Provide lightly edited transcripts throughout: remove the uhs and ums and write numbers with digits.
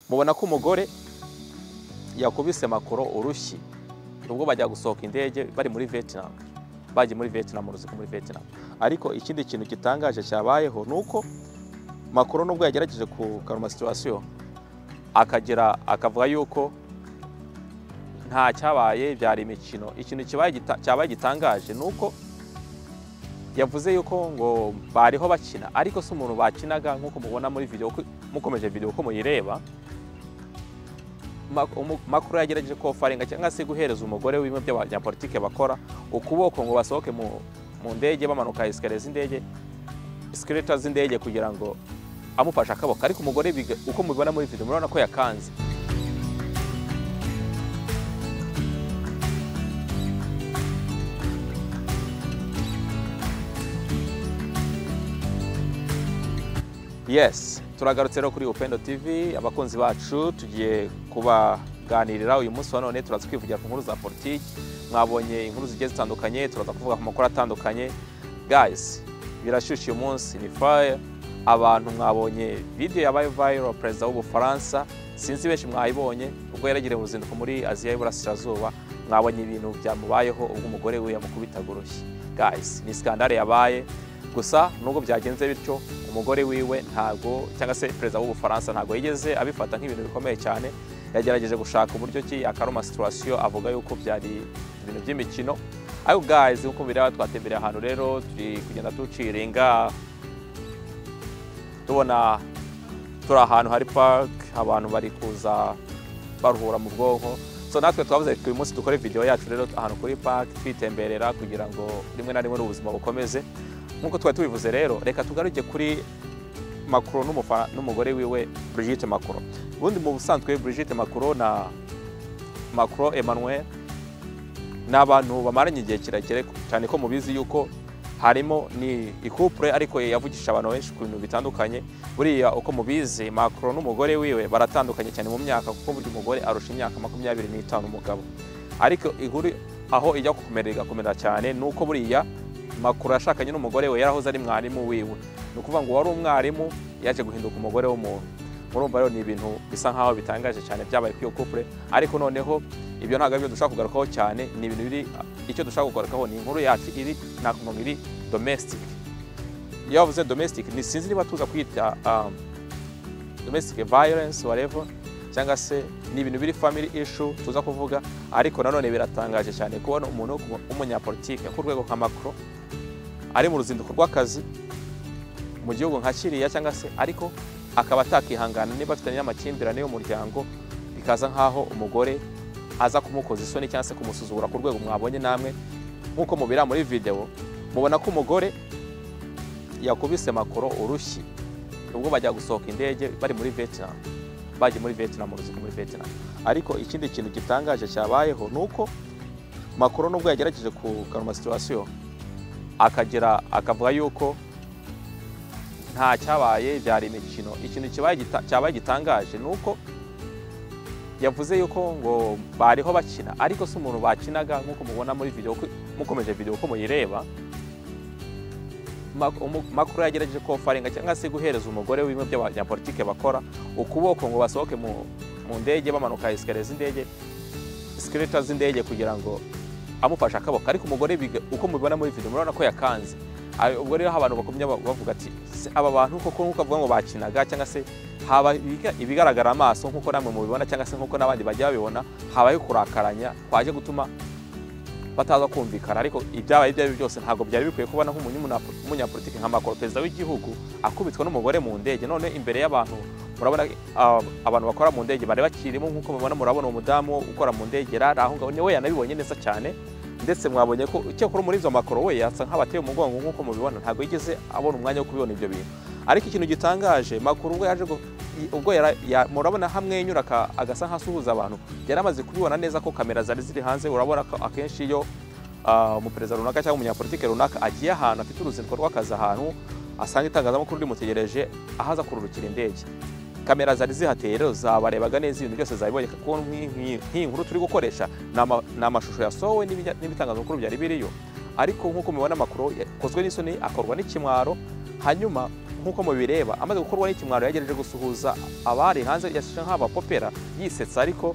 Mubona ko umugore yakubise Macron urushyi ubwo bajya gusohoka indege bari muri Vietnam, bagiye muri Vietnam, uruzi ko muri Vietnam. Ariko ikindi kintu gitangaje cyabayeho nuko Macron nubwo yagerageje kukaruma situation akagira akavuga yuko nta cyabaye, byari imikino. Ikintu cyabaye gitangaje nuko yavuze yuko ngo bariho bakina, ariko si umuntu bakinaga nkuko mubona muri video, mukomeje video ko muyireba. Macron yagerageje kofaringa cyangwa se guhereza umugore w'imwe by'abanyapolitike bakora ukuboko ngo basohoke mu ndege bamanuka escalator z'indege, escalator z'indege kugira ngo amufashe akaboko, ariko umugore uko mubibona muri video murabona ko yakanze. Yes, turagarutse rero kuri Upendo TV, abakunzi bacu tugiye kubaganirira uyu munsi wa none. Turaza kwivugira ku nkuru za politiki, mwabonye inkuru zigiye zitandukanye, turaza kuvuga ku makuru atandukanye. Guys, birashyushye uyu munsi, ni fire. Abantu mwabonye video yabaye viral, perezida w'Ubufaransa, sinzi benshi mwayibonye ubwo yaragiriye uruzinduko muri Aziya y'Iburasirazuba, mwabonye ibintu byamubayeho ubwo umugore we yamukubitaga urushyi. Guys, ni skandale yabaye. Gusa nubwo byagenze bityo, umugore wiwe ntago, cyangwa se perezida w'Ubufaransa ntago yigeze abifata nk'ibintu bikomeye cyane. Yagerageje gushaka uburyo ki akaroma situation, avuga yuko byari ibintu by'imikino. Ariko guys, nkuko biraba twatembereye ahantu rero, turi kugenda tuciringa tubona turi ahantu hari park, abantu bari kuza baruhura mu bwonko. So natwe twavuze ko uyu munsi dukore video yacu rero ahantu kuri park, twitemberera kugira ngo rimwe na rimwe ubuzima bukomeze. Nkuko twari tubivuze rero, reka tugaruke kuri Macron n'umugore wiwe Brigitte Macron. Ubundi mu busanzwe Brigitte Macron na Macron Emmanuel n'abantu bamaranye igihe kirekire cyane, ko mubizi yuko harimo ni couple, ariko yavugisha abantu benshi ku bintu bitandukanye. Buriya uko mubizi, Macron n'umugore wiwe baratandukanye cyane mu myaka, kuko buri mugore arusha imyaka 25 umugabo. Ariko inkuru aho ijya gukomera igakomera cyane nuko buriya Macron yashakanye n'umugore we yarahoze ari mwarimu wiwe. Ni ukuvuga ngo wari umwarimu yaje guhinduka umugore w'umuntu. Murumva rero ni ibintu bisa nkaho bitangaje cyane byabaye kuri iyo couple, ariko noneho ibyo ntabwo aribyo dushaka kugarukaho cyane. Ni ibintu biri, icyo dushaka kugarukaho ni inkuru yacu iri nakuvuga iri domestic. Iyo bavuze domestic, ni sinzi niba tuza kwita domestic violence whatever, cyangwa se ni ibintu biri family issue tuza kuvuga. Ariko nanone biratangaje cyane kubona umuntu w'umunyapolitike ku rwego nka Macron ari mu ruzinduko rw'akazi mu gihugu nka kiriya, cyangwa se ariko akaba atakihangana niba afitanye n'amakimbirane y'umuryango, bikaza nkaho umugore aza kumukoza isoni cyangwa se kumusuzugura ku rwego mwabonye namwe. Nkuko mubira muri video, mubona ko umugore yakubise Macron urushyi ubwo bajya gusohoka indege bari muri Vietnam, bagiye muri Vietnam, uruzi ko muri Vietnam. Ariko ikindi kintu gitangaje cyabayeho nuko Macron nubwo yagerageje kukaruma situation akagira akavuga yuko nta cyabaye, byari imikino. Ikintu cyabaye gitangaje nuko yavuze yuko ngo bariho bakina, ariko si umuntu bakinaga nkuko mubona muri video, mukomeje video ko muyireba. Macron yagerageje kofaringa cyangwa se guhereza umugore w'imwe by'abanyapolitike bakora ukuboko ngo basohoke mu ndege bamanuka escalator z'indege, escalator z'indege kugira ngo amufashe akaboko, ariko umugore uko mubibona muri video murabona ko yakanze. Ubwo rero abantu bakomye bavuga ati aba bantu koko nkuko avuga ngo bakinaga, cyangwa se haba ibigaragara amaso nkuko namwe mubibona, cyangwa se nkuko nabandi bajya babibona, habaye kurakaranya kwaje gutuma bataza kumvikana. Ariko ibyabaye ibyo byose ntabwo byari bikwiye kubona nk'umunyapolitike nka Macron, perezida w'igihugu, akubitwa n'umugore mu ndege. None imbere y'abantu murabona abantu bakora mu ndege bari bakirimo, nkuko mubibona, murabona umudamu ukora mu ndege rari aho ngaho, niwe yanabibonye neza cyane. Ndetse mwabonye ko cyakora muri izo Macron we yasa nk'abateye umugongo, nkuko mubibona ntabwo yigeze abona umwanya wo kubibona ibyo bintu. Ariko ikintu gitangaje, Macron ubwo yaje ubwo murabona hamwenyura agasa nk'asuhuza abantu, yaramaze kubibona neza ko kamera zari ziri hanze. Urabona ko akenshi iyo umuperezida runaka cyangwa umunyapolitike runaka agiye ahantu afite uruzinduko rw'akazi, ahantu asanga itangazamakuru rimutegereje ahaza kururukira indege, kamera zari zihateye rero zabarebaga neza ibintu byose zabibonye. Kuko nk'iyi nkuru turi gukoresha ni amashusho yasohowe n'ibitangazamakuru byari biriyo. Ariko nkuko mubibona, Macron yakozwe n'isoni, akorwa n'ikimwaro. Hanyuma Nk'uko mubireba, amaze gukorwa n'ikimwaro yagerageje gusuhuza abari hanze, yashije nk'abapopera yisetsa, ariko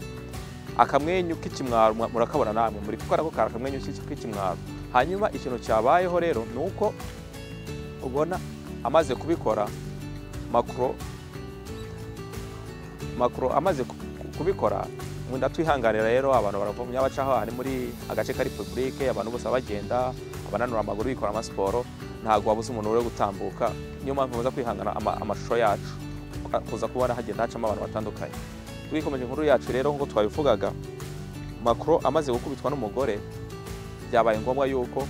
akamwenyu k'ikimwaro murakabona namwe muri gukora ko kari akamwenyu k'ikimwaro. Hanyuma ikintu cyabayeho rero ni uko ubona amaze kubikora Macron amaze kubikora, ndatwihanganira rero abantu baravumya bacaho ari muri agace kari public, abantu bose bagenda abananura amaguru bikora amasiporo, ntago wabuze umuntu uri gutambuka. Niyo mpamvu muza kwihangana amashusho yacu kuza kubona hagenda hacamo abantu batandukanye. Twikomeje inkuru yacu rero nk'uko twabivugaga, Macron amaze gukubitwa n'umugore byabaye ngombwa yuko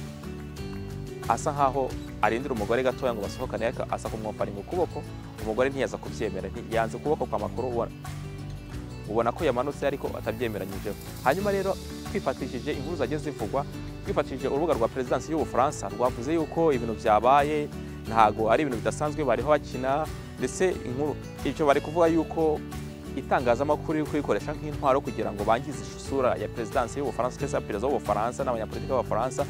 asa nkaho arindira umugore gatoya ngo basohokane, ariko asa kumwofaringa ukuboko, umugore ntiyaza kubyemera, yanze ukuboko kwa Macron, ubona ko yamanutse ariko atabyemeranyijeho. Hanyuma rero twifatishije inkuru zagiye zivugwa, twifatishije urubuga rwa Perezidansi y'Ubufaransa rwavuze yuko ibintu byabaye ntago ari ibintu bidasanzwe, bariho bakina, ndetse inkuru icyo bari kuvuga yuko itangazamakuru riri kuyikoresha nk'intwaro kugira ngo bangize isura ya Perezidansi y'Ubufaransa cyangwa se Perezida w'Ubufaransa n'abanyapolitiki b'Abafaransa.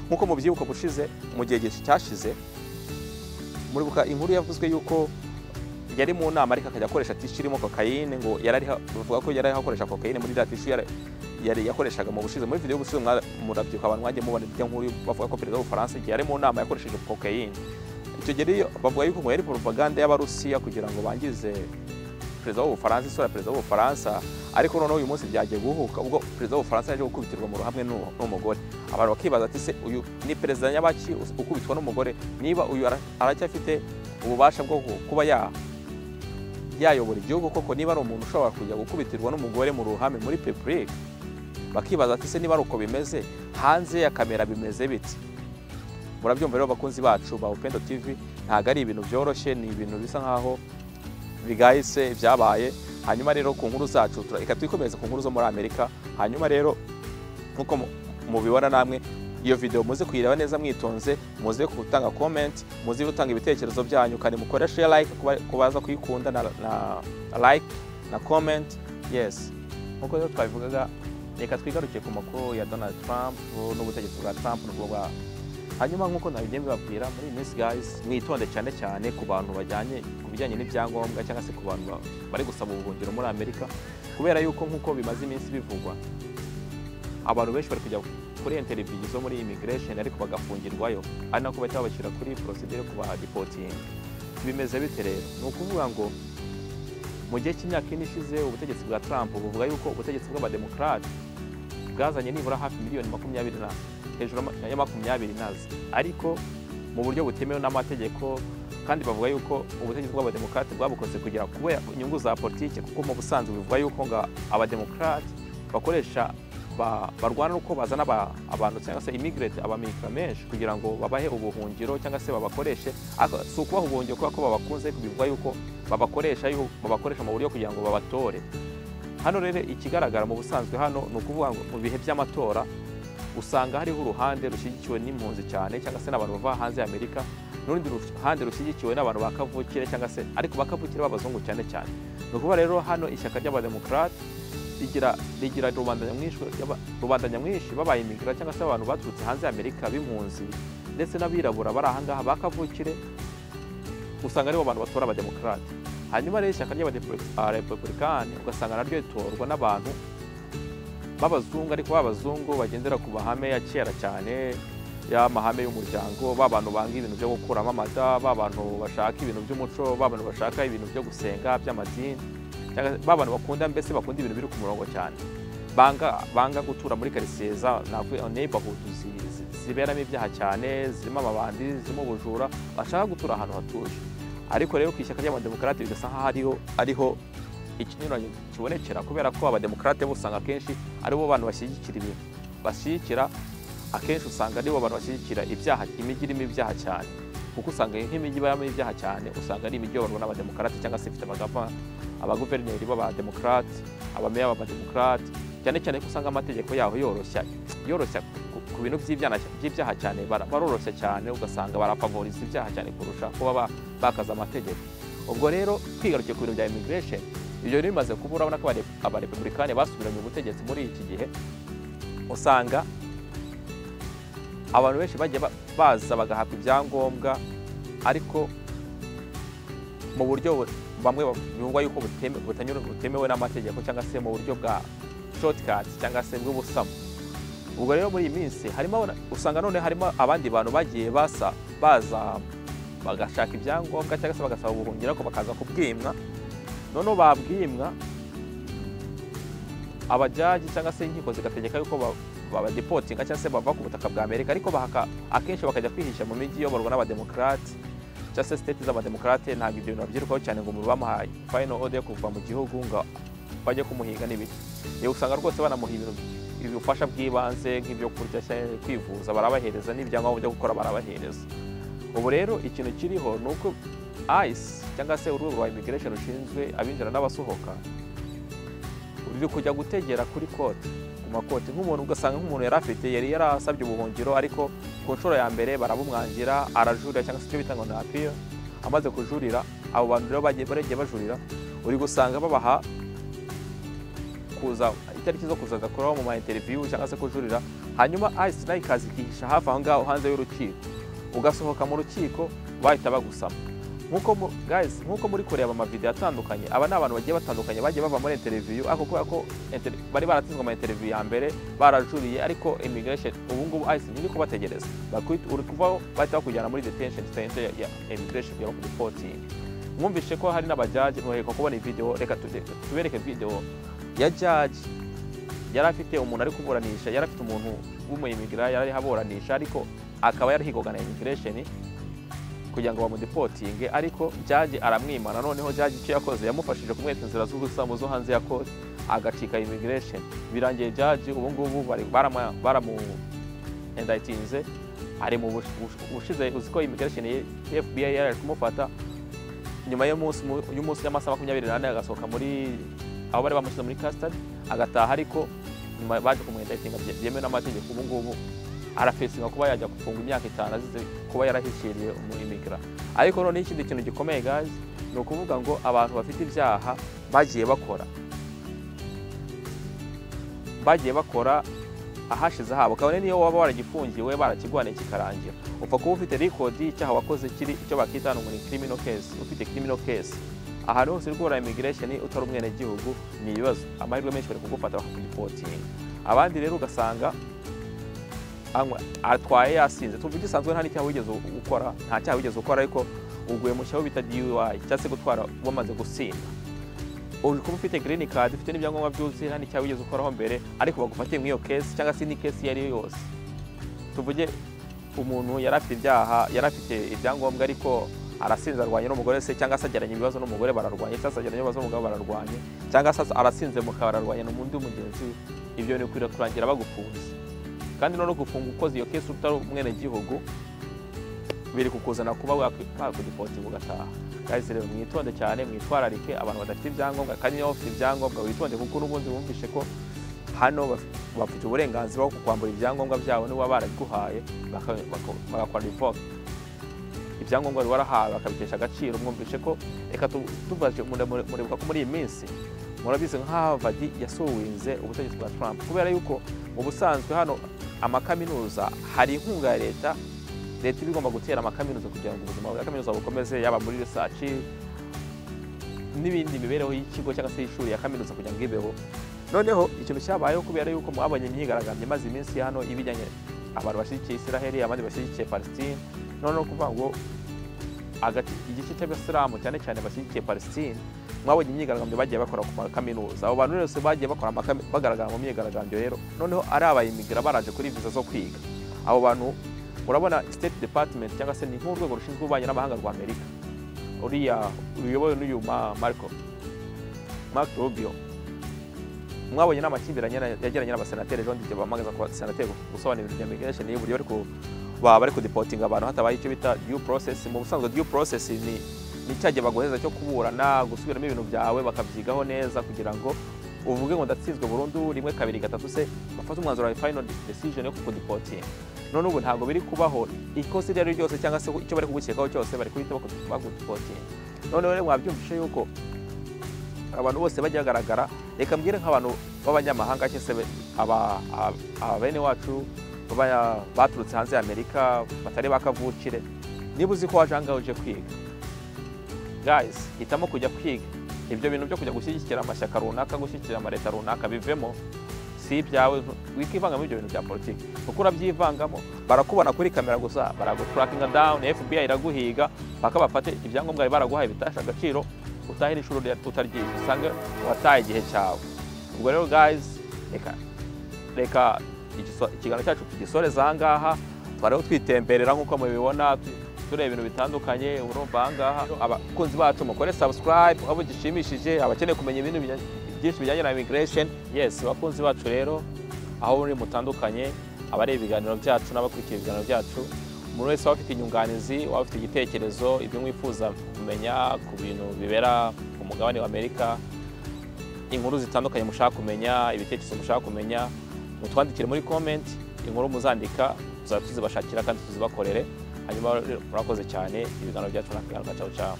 Nk'uko mubyibuka gushize mu gihe cyashize, muribuka inkuru yavuzwe yuko yari mu nama ariko akajya akoresha tishu irimo kokayine, ngo bavuga ko yari akoresha kokayine muri tishu yari yakoreshaga mu bushize. Muri video y'ubushize murabyibuka abantu mwagiye mubona ibyo nkuru bavuga ko Perezida w'Ubufaransa igihe yari mu nama yakoresheje kokayine. Icyo gihe bavuga yuko ngo yari propaganda y'Abarusiya kugira ngo bangize Perezida w'Ubufaransa, isura ya Perezida w'Ubufaransa. Ariko noneho uyu munsi byagiye guhuka ubwo Perezida w'Ubufaransa yaje gukubitirwa mu ruhamwe n'umugore. Abantu bakibaza ati se uyu ni Perezida nyabaki ukubitwa n'umugore? Niba uyu aracyafite ububasha bwo kuba yayobora igihugu koko, niba ari umuntu ushobora kujya gukubitirwa n'umugore mu ruhame muri public? Bakibaza ati se niba ari uko bimeze hanze ya kamera bimeze biti? Murabyumva rero bakunzi bacu ba Upendo TV, ntago ari ibintu byoroshye, ni ibintu bisa nkaho bigahise byabaye. Hanyuma rero ku nkuru zacu reka twikomeze ku nkuru zo muri Amerika. Hanyuma rero nkuko mubibona namwe, iyo video muze kuyireba neza mwitonze, muze gutanga comment, muze gutanga ibitekerezo byanyu, kandi mukoreshe like kubaza kuyikunda na like na comment. Yes, nkuko rero twabivugaga, reka twigarukiye ku makuru ya Donald Trump n'ubutegetsi bwa Trump n'ubwo. Hanyuma nkuko nabigiye mbibabwira muri iyi minsi guys, mwitonde cyane cyane ku bantu bajyanye ku bijyanye n'ibyangombwa cyangwa se ku bantu bari gusaba ubuhungiro muri Amerika, kubera yuko nkuko bimaze iminsi bivugwa abantu benshi bari kujya kuri interview zo muri immigration ariko bagafungirwayo, ari nako bahita babashyira kuri procedure kuba deporting. Bimeze bite rero? Ni ukuvuga ngo mu gihe cy'imyaka ine ishize ubutegetsi bwa Trump buvuga yuko ubutegetsi bw'abademokrate bwazanye nibura hafi miliyoni 20 na hejuru ya 20 nazi, ariko mu buryo butemewe n'amategeko. Kandi bavuga yuko ubutegetsi bw'abademokrate bwabukoze kugira kubera inyungu za politike, kuko mu busanzwe bivuga yuko nga abademokrate bakoresha barwana uko bazana abantu cyangwa se immigrant abamikra menshi kugira ngo babahe ubuhungiro cyangwa se babakoreshe. Si ukubaha ubuhungiro kubera ko babakunze, bivuga yuko babakoresha mu buryo kugira ngo babatore. Hano rero ikigaragara mu busanzwe hano ni ukuvuga ngo mu bihe by'amatora usanga hariho uruhande rushyigikiwe n'impunzi cyane cyangwa se n'abantu bava hanze ya Amerika, n'urundi ruhande rushyigikiwe n'abantu bakavukire cyangwa se ariko bakavukire b'abazungu cyane cyane. Ni ukuvuga rero hano ishyaka ry'abademokrate rigira rubanda nyamwinshi babaye immigrant cyangwa se abantu baturutse hanze ya Amerika b'impunzi ndetse n'abirabura bari aha ngaha bakavukire, usanga aribo bantu batora abademokrate. Hanyuma rero ishyaka ry'abarepublikani ugasanga naryo ritorwa n'abantu b'abazungu, ariko b'abazungu bagendera ku mahame ya kera cyane, y'amahame y'umuryango, b'abantu banga ibintu byo gukuramo amata, b'abantu bashaka ibintu by'umuco, b'abantu bashaka ibintu byo gusenga by'amadini, b'abantu bakunda mbese bakunda ibintu biri ku murongo cyane, banga gutura muri quartier za neighborhood ziberamo ibyaha cyane, zirimo amabandi, zirimo ubujura, bashaka gutura ahantu hatuje. Ariko rero ku ishyaka ry'abademokrate bigasa nkaho ariho ikinyuranyo kibonekera, kubera ko abademokrate bo usanga akenshi aribo bantu bashyigikira ibintu bashyigikira, akenshi usanga aribo bantu bashyigikira ibyaha, imijyi irimo ibyaha cyane, kuko usanga nk'imijyi ibamo ibyaha cyane usanga ari imijyi iyoborwa n'abademokrate cyangwa se ifite abaguverineri b'abademokrate, abameya b'abademokrate, cyane cyane ko usanga amategeko yaho yoroshya ku bintu by'ibyaha cyane, baroroshya cyane, ugasanga barafavoriza ibyaha cyane kurusha kuba bakaza amategeko. Ubwo rero twigarukiye ku bintu bya immigration, ibyo bimaze kuba urabona ko abarepublikani basubiranye ubutegetsi muri iki gihe, usanga abantu benshi bagiye baza bagahabwa ibyangombwa ariko mu buryo bamwe bivugwa yuko butemewe n'amategeko, cyangwa se mu buryo bwa shortcut cyangwa se bw'ubusamo. Ubwo rero muri iyi minsi harimo usanga none harimo abandi bantu bagiye baza bagashaka ibyangombwa cyangwa se bagasaba ubuhungiro ko bakaza kubwimwa. Noneho babwimwa abajaji cyangwa se inkiko zigategeka yuko babadeportinga cyangwa se bava ku butaka bwa Amerika, ariko akenshi bakajya kwihisha mu mijyi iyoborwa n'abademokrate cyangwa se state z'abademokrate. Ntabwo ibyo bintu babyirukaho cyane ngo bamuhaye final order yo kuva mu gihugu ngo bajye kumuhiga n'ibiki. Yewe usanga rwose banamuha ibintu ubufasha bw'ibanze nk'ibyo kurya cyangwa kwivuza barabahereza, n'ibyangombwa byo gukora barabahereza. Ubu rero ikintu kiriho ni uko ICE cyangwa se urwego rwa immigration rushinzwe abinjira n'abasohoka ruri kujya gutegera kuri court, ku makoti. Nk'umuntu ugasanga nk'umuntu yari yarasabye ubuhungiro, ariko ku nshuro ya mbere barabumwangira, arajurira cyangwa se icyo bita ngo ni appeal. Amaze kujurira, abo bantu rero bagiye bajurira, uri gusanga babaha kuza itariki zo kuzaza kuraho mu ma interview cyangwa se kujurira, hanyuma ICE nayo ikaza ikihisha hafi aho ngaho hanze y'urukiko, ugasohoka mu rukiko bahita bagusama. Nkuko guys, nkuko muri kureba ama video atandukanye, aba ni abantu bagiye batandukanye bagiye bava muri interview, ariko kubera ko bari baratsinzwe ama interview ya mbere barajuriye, ariko immigration ubu ngubu ICE ntiri kubategereza, uri kuvaho bahita bakujyana muri detention center ya immigration ya deporting. Mwumvishe ko hari n'abajaji, muheruka kubona video, reka tubereke video ya judge. Yari afite umuntu ari kuburanisha, yari afite umuntu w'umuyimigra yari aburanisha, ariko akaba yarahigwaga na immigration kugira ngo bamudeportinge, ariko judge aramwimana. Noneho judge icyo yakoze, yamufashije kumwereka inzira z'ubusamu zo hanze ya court, agacika immigration. Birangiye judge ubu ngubu baramu indictinze, ari mu bushize. Uzi ko immigration FBI yari kumufata nyuma y'umunsi y'amasaha 24, agasohoka muri aho bari bamushyize muri custody agataha, ariko nyuma baje kumwindictinga byemewe n'amategeko. Ubu ngubu arafesinga kuba yajya gufunga imyaka 5 azize kuba yarahishiriye umuimmigra. Ariko none ikindi kintu gikomeye guys, ni ukuvuga ngo abantu bafite ibyaha bagiye bakora ahashize habo, kabone niyo waba waragifungiwe barakigwane kikarangira, upfa kuba ufite record y'icyaha wakoze kiri icyo bakita ngo ni criminal case. Ufite criminal case ahantu hose uri gukora immigration utari umwenegihugu ni ibibazo, amahirwe menshi bari kugufata bakakudeportinga. Abandi rero ugasanga atwaye yasinze, tuvuge isanzwe nta n'icyaha wigeze ukora, nta cyaha wigeze ukora, ariko uguye mu cyaho bita DUI cyangwa se gutwara wamaze gusinda. Uri kuba ufite green card, ufite n'ibyangombwa byuzuye, nta n'icyaha wigeze ukoraho mbere, ariko bagufatiye muri iyo case cyangwa se ni case iyo ari yo yose. Tuvuge umuntu yari afite ibyaha, yari afite ibyangombwa, ariko arasinze arwanye n'umugore se, cyangwa se agiranye ibibazo n'umugore bararwanye, cyangwa se agiranye ibibazo n'umugabo bararwanye, cyangwa se arasinze mukaba ararwanye n'undi mugenzi we, ibyo ni kurangira bagufunze. Kandi none gufunga ukoze iyo case utari umwenegihugu biri kukuzana kuba bakudeportinga ugataha. Guys rero mwitonde cyane, mwitwararike abantu badafite ibyangombwa, kandi niba bafite ibyangombwa witonde, kuko n'ubundi bumvishe ko hano bafite uburenganzira bwo kukwambura ibyangombwa byabo niba barabiguhaye, bagakora revoke ibyangombwa wari warahawe bakabitesha agaciro. Mwumvishe ko reka tubaje, muribuka ko muri iyi minsi murabizi nka Harvard yasuwinze ubutegetsi bwa Trump, kubera yuko mu busanzwe hano amakaminuza hari inkunga ya leta, leta iba igomba gutera amakaminuza kugira ngo ubuzima bwa kaminuza bukomeze, yaba muri research n'ibindi mibereho y'ikigo cyangwa se y'ishuri ya kaminuza kugira ngo ibeho. Noneho ikintu cyabayeho kubera yuko mwabonye imyigaragambyo imaze iminsi hano ibijyanye abantu bashyigikiye Israel, abandi bashyigikiye Palestine. Noneho kuvuga ngo igice cy'abasilamu cyane cyane bashyigikiye Palestine, mwabonye imyigaragambyo bagiye bakora ku makaminuza. Abo bantu bose bagiye bakora bagaragara mu myigaragambyo rero, noneho ari abayimigra baraje kuri visa zo kwiga. Abo bantu urabona State Department cyangwa se ni nk'urwego rushinzwe ububanyi n'amahanga rwa Amerika, uriya ruyobowe n'uyu Marco Rubio, mwabonye n'amakimbirane yagiranye n'abasenateri ejo bundi bamagaza ku basenateri gusobanura ibintu bya immigration y'uburyo baba bari kudeportinga abantu hatabaye icyo bita due process. Mu busanzwe due process ni cyagiye baguheza cyo kuburana, gusubiramo ibintu byawe bakabyigaho neza kugira ngo uvuge ngo ndatsinzwe burundu 1 2 3 se bafate umwanzuro wa final decision yo kukudeportinga. None ubu ntabwo biri kubaho, ikosa iryo ari ryose cyangwa se icyo bari kugukekaho cyose bari kuhita bakudeportinga. None rero mwabyumvishe yuko abantu bose bajya bagaragara. Reka mbwire nk'abantu b'abanyamahanga cyangwa se abene wacu baturutse hanze ya Amerika batari bakavukire, niba uzi ko waje ahangaha uje kwiga, Guys, hitamo kujya kwiga. Ibyo bintu byo kujya gushyigikira amashyaka runaka, gushyigikira amaleta runaka, bivemo, si ibyawe. Wikivanga muri ibyo bintu bya politiki, kuko urabyivangamo barakubona kuri kamera gusa, baragutrackinga down, FBI iraguhiga paka bafate ibyangombwa bari baraguhaye bitasha agaciro, utahira inshuro utaryize, usange wataye igihe cyawe. Ubwo rero guys, reka ikiganiro cyacu tugisoreze aha ngaha. Twariho twitemberera nk'uko mubibona, tureba ibintu bitandukanye. Urumva aha ngaha, abakunzi bacu, mukore subscribe aho gishimishije, abakeneye kumenya ibintu byinshi bijyanye na immigration. Yes, abakunzi bacu rero, aho muri mutandukanye, abareba ibiganiro byacu n'abakurikira ibiganiro byacu, umuntu wese waba ufite inyunganizi, waba ufite igitekerezo, ibyo mwifuza kumenya ku bintu bibera ku mugabane wa Amerika, inkuru zitandukanye mushaka kumenya, ibitekerezo mushaka kumenya, mutwandikire muri comment. Inkuru muzandika tuzaba tuzibashakira kandi tuzibakorere. Hanyuma murakoze cyane, ibiganiro byacu n'akaganiro. Ciao ciao.